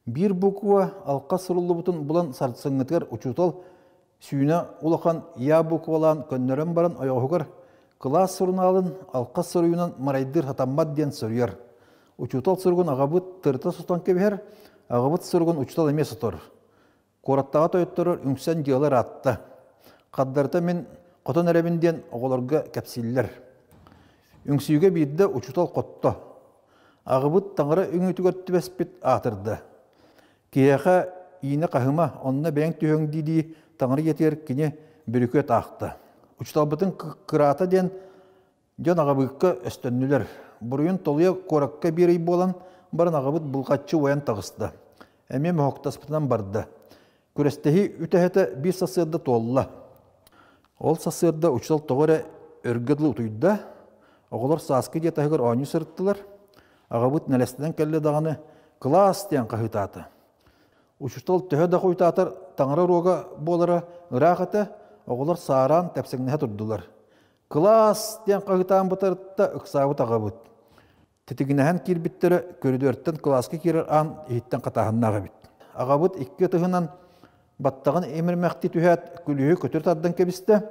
Биир буква алҕас суруллубутун булан сарсыҥҥытыгар учуутал сүүнэ улахан Я буквалаан көннөрөн баран ойоҕоһугар кылаас сурунаалын алҕас суруйуунан марайдыыр сатаммат диэн суруйар. Учуутал суругун аҕабыт тырыта сотон кэбиһэр, аҕабыт суругун учуутал эмиэ сотор. Куораттааҕы тойотторор үҥсэн дьыала ыраатта. Хардарыта мин хотон эрэбин диэн оҕолорго кэпсииллэр. Үҥсүүгэ биирдэ учуутал хотто. Аҕабыт таҥара үҥүүтүгэр түбэспит аатырда. Киһиэхэ иинэ хаһыма, онно бэйэҥ түһүөҥ дии-дии таҥара ийэтигэр кини бүрүкүөт аахта. Учууталбытын кыраата диэн Дьон аҕабыыкка өстөннүлэр. Буруйун толуйа куоракка биир ый буолан баран аҕабыт булҕаччы уойан таҕыста. Эмиэ моһуктаспытынан барда. Күрэстэһии үтэһэтэ биир сарсыарда туолла. Ол сарсыарда учуутал тоҕо эрэ өргө дылы утуйда. Оҕолор сааскы дьиэ таһыгар оонньуу сырыттылар. Аҕабыт нэлэстэнэн кэллэ даҕаны «Кылаас!» диэн хаһыытаата. Учуутал төһө да хойутаатар таҥара уруога буолара ыраах этэ, оҕолор саараан тэпсэҥнэһэ турдулар. «Кылаас!» диэн хаһыытаан бытарытта ыксаабыт аҕабыт. Титигинэһэн киирбиттэрэ көрүдүөртэн кылааска киирэр аан иһиттэн хатааһыннаах эбит. Аҕабыт икки ытыһынан баттаҕын имиримэхтии түһээт, күлүүһү көтүр тардан кэбистэ.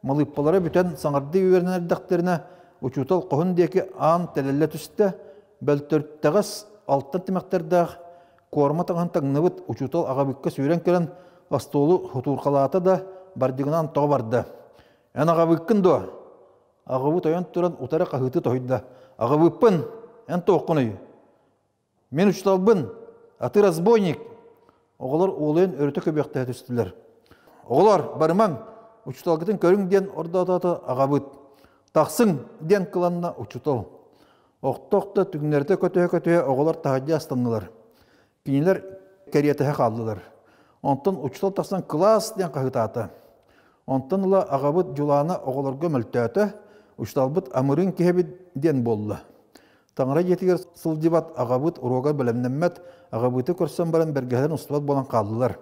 Малыыппалара бүтэн саҥардыы үөрэнэн эрдэхтэринэ, учуутал хоһун диэки аан тэлэллэ түстэ. Бөлтөртэҕэс алтан тимэхтэрдээх куорма таҥаһын таҥныбыт учуутал аҕабыкка сүүрэн кэлэн остуолу хотуурхалаата да, бардьыгынаан тоҕо барда. Эн аҕабыыккын дуо? Аҕабыт ойон туран утары хаһыытыы тоһуйда. Аҕабыыппын! Эн туоххунуй? Мин учууталбын! А ты разбойник! Оҕолор уолуйан өрүтэ көбүөхтэһэ түстүлэр. Оҕолор, барымаҥ! Учууталгытын көрүҥ диэн ордоотоото аҕабыт. Тахсыҥ! диэн кыланна учуутал. Охто-охто түҥнэритэ көтүһэ-көтүһэ оҕолор таһырдьа астаннылар. Кинилэр кэриэтэһэ хааллылар. Онтон учуутал тахсан «Кылаас!» диэн хаһыытаата. Онтон ыла аҕабыт дьулаана оҕолорго мөлтөөтө, учууталбыт амырыын киһибит диэн буолла. Таҥара дьиэтигэр сылдьыбат аҕабыт уруогар бэлэмнэммэт, аҕабыты көрсөн баран бэргэһэлэрин устубат буолан хааллылар.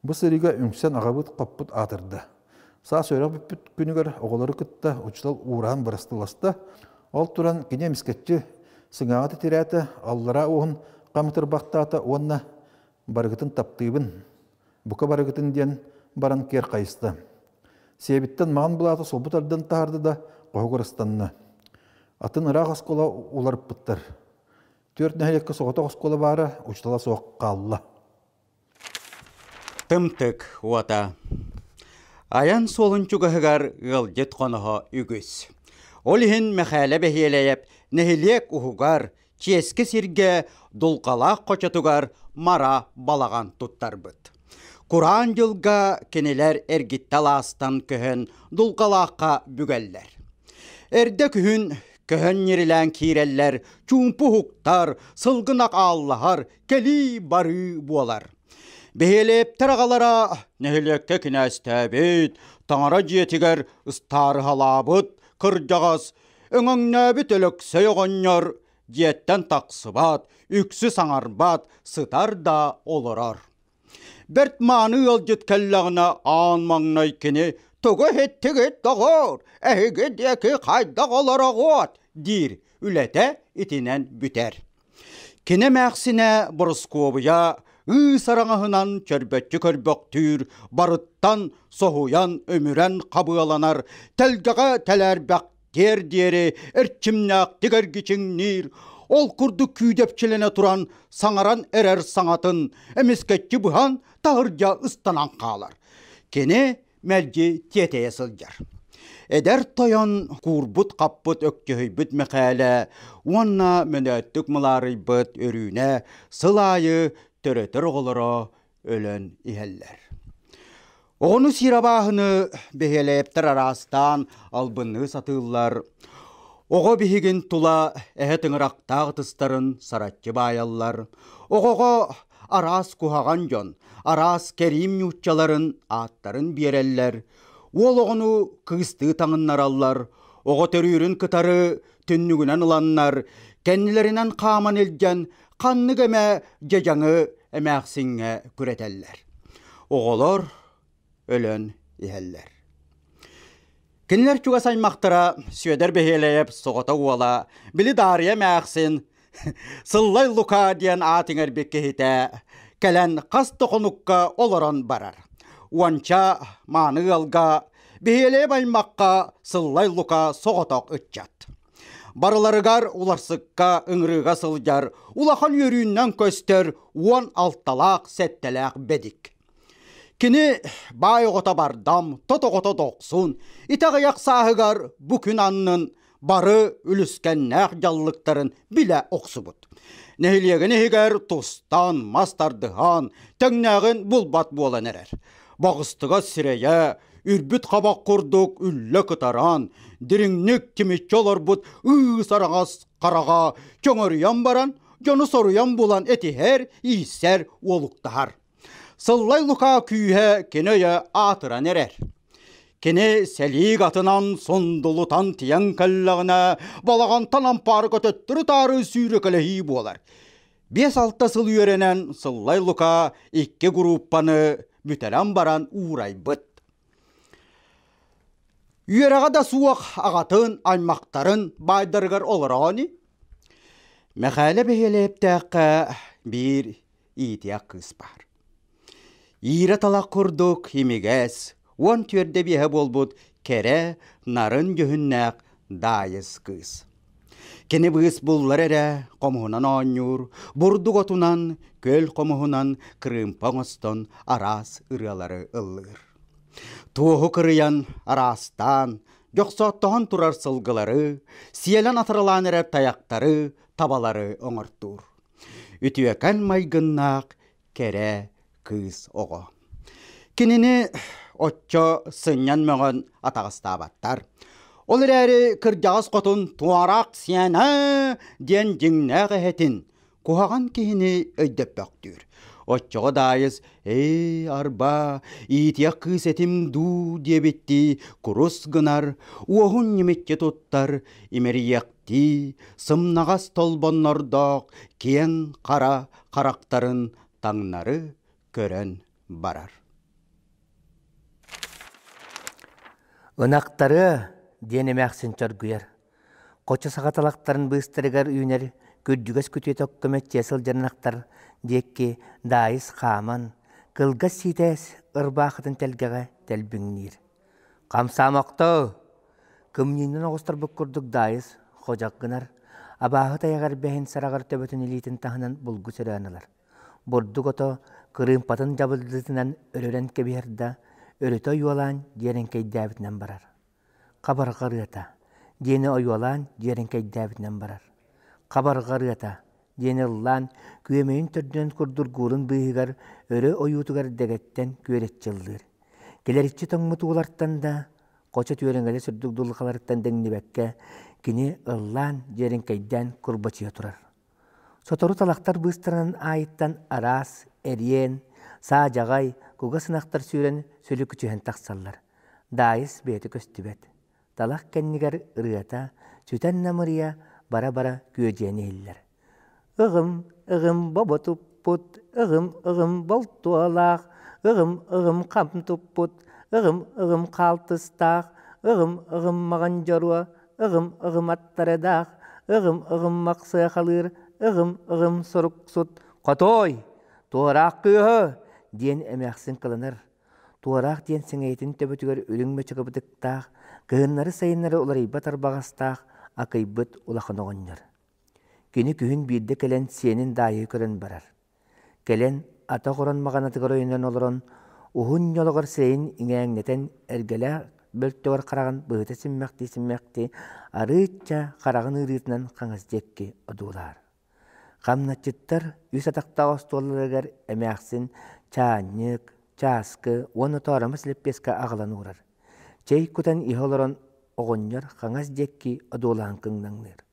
Бу сырыыга үҥсэн аҕабыт хоппут аатырда. Саас үөрэх бүппүт күнүгэр оҕолору кытта учуутал уураһан бырастыласта. Ол туран кини эмискэччи сыҥааҕа титирээтэ, аллараа уоһун хам ытырбахтаата уонна «Барыгытын таптыыбын, бука барыгытын» диэн баран киэр хайыста. Сиэбиттэн маҕан былаата солбу тардан таһаарда да хоһугар ыстанна. Атын ыраах оскуола уларыппыттар. Түөрт нэһилиэккэ соҕотох оскуола баара, учуутала суох хаалла. Тымтык уота. Айан суолун чугаһыгар ыалдьыт хоноһо үгүс. Ол иһин Мэхээлэ Бэһиэлэйэп нэһилиэк уһугар, чиэски сиргэ Дулҕалаах хочотугар мара балаҕан туттарбыт. Кураан дьылга кинилэр эргиттэ алаастан көһөн Дулҕалаахха бүгэллэр. Эрдэ күһүн көһөн ньирилээн киирэллэр, чуумпу уһуктар, сылгынах ааллаһар, кэлии-барыы буолар. Бэһиэлээптэр аҕалара нэһилиэккэ кинээстээбит, таҥара дьиэтигэр ыстаарыһалаабыт кырдьаҕас, өҥөҥнөөбүт Өлөксөй оҕонньор дьиэттэн тахсыбат, үксү саҥарбат, сытар да олорор. Бэрт мааны ыалдьыт кэллэҕинэ аан маҥнай кини «Тугу иһиттигит, доҕоор, эһиги диэки хайдах олороҕуот?» диир, үлэтэ итинэн бүтэр. Кини эмээхсинэ Борускуобуйа ыыс араҥаһынан чөрбөччү көрбөхтүүр, барыттан соһуйан өмүрэн хабыаланар, тэлгэҕэ тэлээрбэхтиэр диэри эрчимнээхтик эргичиҥниир, ол курдук күүдэпчилэнэ туран саҥаран эрэр саҥатын эмискэччи быһан таһырдьа ыстанан хаалар. Кини мэлдьи тиэтэйэ сылдьар. Эдэр тойон куурбут-хаппыт өктөһүйбүт Мэхээлэ уонна мөнөөттүк мылаарыйбыт Өрүүнэ сыл аайы төрөтөр оҕолоро өлөн иһэллэр. Оҕону сиир абааһыны бэһиэлэйэптэр араастаан албынныы сатыыллар. Оҕо биһигин тула эһэ тыҥырахтаах ытыстарын сараччы баайаллар. Оҕоҕо араас куһаҕан дьон, араас кэриим ньууччаларын ааттарын биэрэллэр, уол оҕону кыыстыы таҥыннараллар, оҕо төрүүрүн кытары түннүгүнэн ыланнар, кэннилэринэн хааман илдьэн ханнык эмэ дьадьаҥы эмээхсиҥҥэ күрэтэллэр. Оҕолор өлөн иһэллэр. Кинилэр чугас аймахтара Сүөдэр Бэһиэлэйэп соҕотох уола, били Даарыйа эмээхсин. Сыллай Лука диэн аат иҥэрбит киһитэ кэлэн хас да хонукка олорон барар. Уонча мааны ыалга биһиэлэйэ аймахха Сыллай Лука соҕотох ыччат. Барыларыгар уларсыкка ыҥырыыга сылдьар улахан үөрүүннэн көстөр 16-лаах сэттэлээх бэдик. Кини баай оҕото бардам, тот оҕото дохсун, итэҕэйэх сааһыгар бу күн аннын бары үлүскэннээх дьаллыктарын билэ охсубут. Нэһилиэгин иһигэр тустан, мас тардыһан, тэҥнээҕин булбат буолан эрэр. Баҕыстыга сирэйэ, үрбүт хабах курдук үллэ кытаран, дириҥник тимиччи олорбут ыыс араҥас хараҕа чөҥөрүйэн баран, дьону соруйан булан этиһэр, ииссэр, уолуктаһар. Сыллай Лука күүһэ кини өйө аатыран эрэр. Кини сэлиик атынан сундулутан тиийэн кэллэҕинэ, балаҕантан ампаарга төттөрү-таары сүүрэкэлэһии буолар. Биэс-алта сыл үөрэнэн Сыллай Лука икки группаны бүтэрэн баран уурайбыт. Үөрэҕэ да суох аҕатын, аймахтарын баайдарыгар олороон Мэхээлэ Бэһиэлэйэптээххэ биир иитиэх кыыс баар. Иирэ талах курдук имигэс, 14 биэһэ буолбут кэрэ, нарын дьүһүннээх Даайыс кыыс. Кини быыс буллар эрэ хомуһунан оонньуур, бурдук отунан, күөл хомуһунан кырыымпа оҥостон араас ырыалары ыллыыр. Туоһу кырыйан, араастаан, дьохсооттоһон турар сылгылары, сиэлэн атырылаан эрэр тайахтары, табалары оҥортуур. Үтүөкэн майгыннаах кэрэ кыыс оҕо. Кинини оччо сынньан-мөҕөн атаҕастаабаттар. Ол эрээри кырдьаҕас хотун туораах сиэнэ диэн дьиҥнээх эһэтин, куһаҕан киһини өйдөппөхтүүр. Оччоҕо Даайыс «Ээ, арба, иитиэх кыыс этим дуу» диэбиттии курус гынар, уоһун ньимиччи туттар, имэрийэхтии, сымнаҕас толбоннордоох киэҥ хара харахтарын таҥнары көрөн барар. Ынахтары, диэн эмээхсин чоргуйар. Хочо саха талахтарын быыстарыгар үүнэр күрдьүгэс күтүөтэ көмөччүйэ сылдьар ынахтар диэки Даайыс хааман, кылгас сиитэс ырбаахытын тэлгэҕэ тэлбиҥниир. Хамсаамахтоо! Кымньыынан оҕустарбыт курдук Даайыс ходьох гынар, абааһы тайаҕар бэһин сараҕар төбөтүн илиитин таһынан булгу сөрөөн ылар. Бурдук ото кырыымпатын дьабылдытынан өрөрөн кэбиһэр да, өрүтэ ойуолаан дьиэрэҥкэйдээбитинэн барар. Хабарҕа ырыата диэни ойуолаан дьиэрэҥкэйдээбитинэн барар. Хабарҕа ырыата диэни ыллаан күөмэйин төрдүнэн курдургуурун быыһыгар өрө ойуутугар дэгэттэн күөрэччи ыллыыр. Килэриччи тоҥмут уулартан да, хочо түөрэҥэлэ сүрдүк дулҕаларыттан дэҥнибэккэ, кини ыллаан дьиэрэҥкэйдээн курбачыйа турар. Сотору талахтар быыстарынан аайыттан араас, эриэн, саадьаҕай, кугас ынахтар сүүрэн сүлүкүчүһэн тахсаллар. Даайыс бэйэтэ көстүбэт. Талах кэннигэр ырыата, сүтэн намырыйа, бара-бара күөдьүйэн иһиллэр. Ыгым, ыгым бобо туппут, ыгым, ыгым болтуолаах, ыгым, ыгым хам туппут, ыгым, ыгым хаалтыстаах, ыгым, ыгым маҕан дьоруо, ыгым, ыгым аттарыдаах, ыгым, ыгым махсыахалыыр, ыгым, ыгым суруксут, хотуой, туораах кыыһы диэн эмээхсин кыланар. Туораах диэн сэҥийэтин төбөтүгэр үрүҥ мөчөкө бытыктаах, кыһыннары-сайыннары уларыйбат арбаҕастаах акыйбыт улахан оҕонньор. Кини күһүн биирдэ кэлэн сиэнин Даайы көрөн барар. Кэлэн атах орон маҕанатыгар өйөнөн олорон, уһун ньолоҕор сирэйин иҥээҥнэтэн эргэлээх бөлтөҕөр хараҕын быһыта симмэхтии-симмэхтии арыычча хараҕын ыарыытынан хаҥас диэки одуулаһар. Хамначчыттар үс атахтаах остуолларыгар эмээхсин чаанньык, чааскы уонна тооромос лэппиэскэ аҕалан уурар. Чэй кутан иһэ олорон оҕонньор хаҥас диэки одуулаһан кыҥнаҥныыр.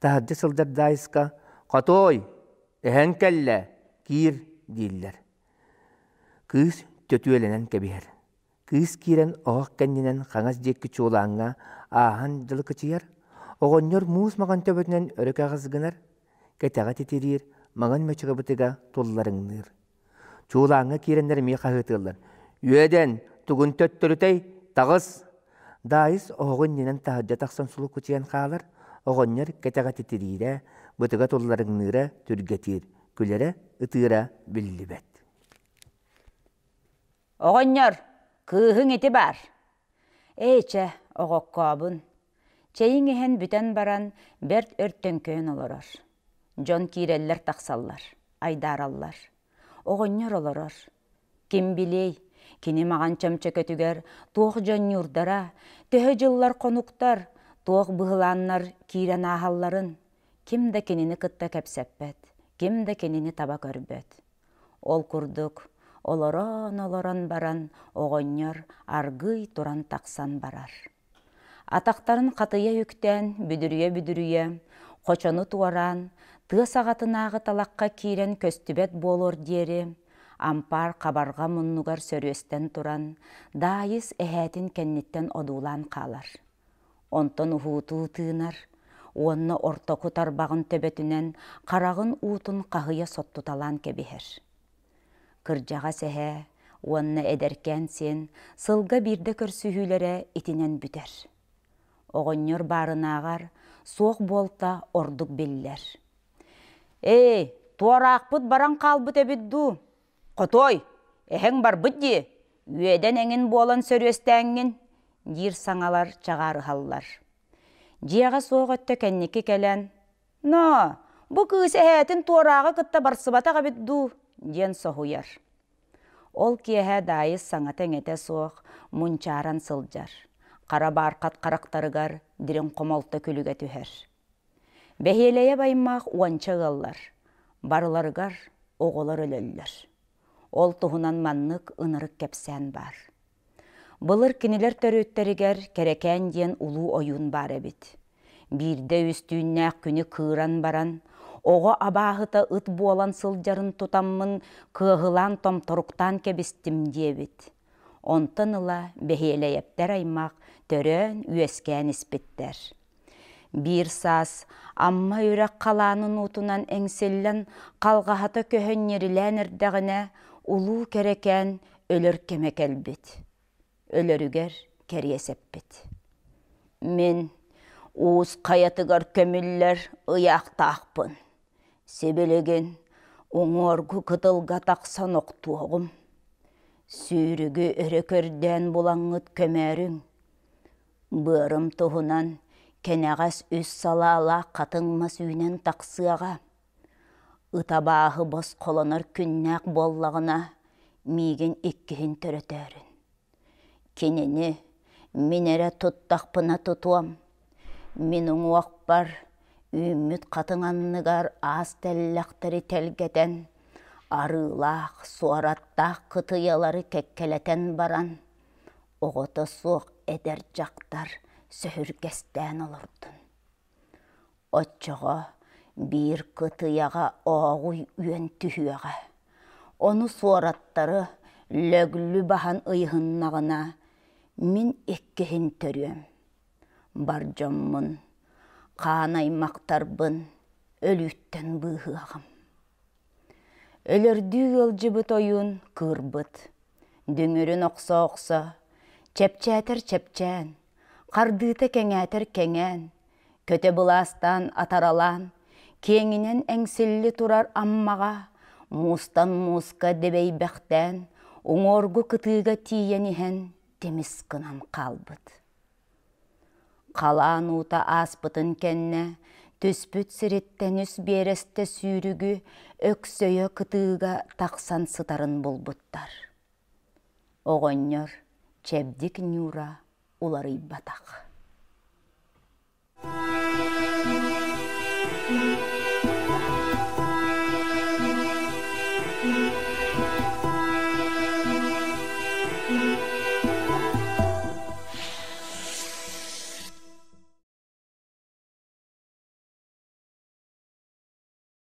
Таһырдьа сылдьар Даайыска «Хотуой, эһэҥ кэллэ, киир» дииллэр. Кыыс төтүөлэнэн кэбиһэр. Кыыс киирэн оһох кэннинэн хаҥас диэки чуолааҥҥа ааһан дьылыкычыйар, оҕонньор муус маҥан төбөтүнэн өрө кэҕис гынар, кэтэҕэ титириир, маҥан мөчүгэ бытыга тулларыҥныыр. Чуулааҥҥа киирэннэр эмиэ хаһыытыыллар: «Үөдэн, тугун төттөрүтэй, таҕыс!» Даайыс оһоҕу иннинэн таһырдьа тахсан сулукучуйан хаалар, оҕонньор кэтэҕэ титириирэ, бытыга тулларыҥныыра түргэтиир, күлэрэ, ытыыра биллибэт. Оҕонньор, кыыһыҥ ити баар. Ээ чэ, оҕоккообун. Чэйиҥ иһэн бүтэн баран, бэрт өр төҥкөйөн олорор. Дьон киирэллэр-тахсаллар, айдаараллар. Оҕонньор олорор. Ким билиэй, кини маҕан чөмчөкөтүгэр туох дьонньуурдара, төһө дьыллар хонуктар, туох быһылааннар киирэн ааһалларын, ким да кинини кытта кэпсэппэт, ким да кинини таба көрбөт. Ол курдук, олорон-олорон баран оҕонньор аргыый туран тахсан барар. Атахтарын хатыйа үктээн бүдүрүйэ-бүдүрүйэ, хочону туораан, тыа саҕатынааҕы талахха киирэн көстүбэт буолуор диэри, ампаар хабарҕа муннугар сөрүөстэн туран, Даайыс эһээтин кэнниттэн одуулаан хаалар. Онтон уһуутуу тыынар уонна ортоку тарбаҕын төбөтүнэн хараҕын уутун хаһыйа соттуталаан кэбиһэр. Кырдьаҕас эһээ уонна эдэркээн сиэн сылга биирдэ көрсүһүүлэрэ итинэн бүтэр. Оҕонньор баарынааҕар суох буолта ордук биллэр. «Ээ, туораахпыт баран хаалбыт эбит дуу? Хотуой, эһэҥ барбыт дии, үөдэн эҥин буолан сөрүөстээҥҥин» диир саҥалар чаҕаарыһаллар. Дьиэҕэ суох өттө кэнники кэлэн «Ноо, бу кыыс эһээтин туорааҕы кытта барсыбатах эбит дуу?» диэн соһуйар. Ол киэһэ Даайыс саҥата-иҥэтэ суох мунчааран сылдьар, хара баархат харахтарыгар дириҥ хомолто күлүгэ түһэр. Бэһиэлэйэ баймаах уонча ыаллар, барыларыгар оҕолор өлөллөр. Ол туһунан маннык ынырык кэпсээн баар. Былыр кинилэр төрүттэригэр Кэрэкээн диэн улуу ойуун баар эбит. Биирдэ үс түүннээх күнү кыыран баран, оҕо абааһыта ыт буолан сылдьарын тутаммын кыаһылаан томторуктаан кэбистим диэбит. Онтон ыла Бэһиэлэйэптэр аймах төрөөн-үөскээн испиттэр. Биир саас Амма үрэх халаанын уутунан эҥсиллэн халҕаһата көһөн ньирилээн эрдэҕинэ, улуу Кэрэкээн өлөр кэмэ кэлбит. Өлөрүгэр кэриэс эппит. Мин уус хайатыгар көмүллэр ыйаахтаахпын. Сибилигин уҥуоргу кытылга тахсан охтуоҕум. Сүүрүгү өрө көрдөөн булаҥҥыт көмөөрүҥ. Быарым туһунан кэнэҕэс үс салаалаах хатыҥ мас үүнэн тахсыаҕа. Ыт абааһы босхолонор күннээх буоллаҕына, миигин иккиһин төрөтөөрүн. Кинини мин эрэ туттахпына тутуом. Мин уҥуохпар үүммүт хатыҥ анныгар аас тэллэхтэри тэлгэтэн, арыылаах, суораттаах кытыйалары кэккэлэтэн баран, оҕото суох эдэр дьахтар сөһүргэстээн олордун. Оччоҕо биир кытыйаҕа ооҕуй үөн түһүөҕэ. Ону суораттары лөглү баһан ыйыһыннаҕына, мин иккиһин төрүөм. Бар дьоммун, хаан аймахтарбын өлүүттэн быыһыаҕым. Өлөрдүү ыалдьыбыт ойуун кыырбыт, дүҥүрүн охсо-охсо, чэпчээтэр чэпчээн, хардыыта кэҥээтэр кэҥээн, көтө былаастаан атаралаан, киэҥинэн эҥсилли турар Аммаҕа, муустан мууска дэбэйбэхтээн, уҥуоргу кытыыга тиийэн иһэн тимис гынан хаалбыт. Халаан уута ааспытын кэннэ түспүт сириттэн үс биэрэстэ сүүрүгү өксөйө кытыыга тахсан сытарын булбуттар. Оҕонньор чэбдик ньуура уларыйбатах.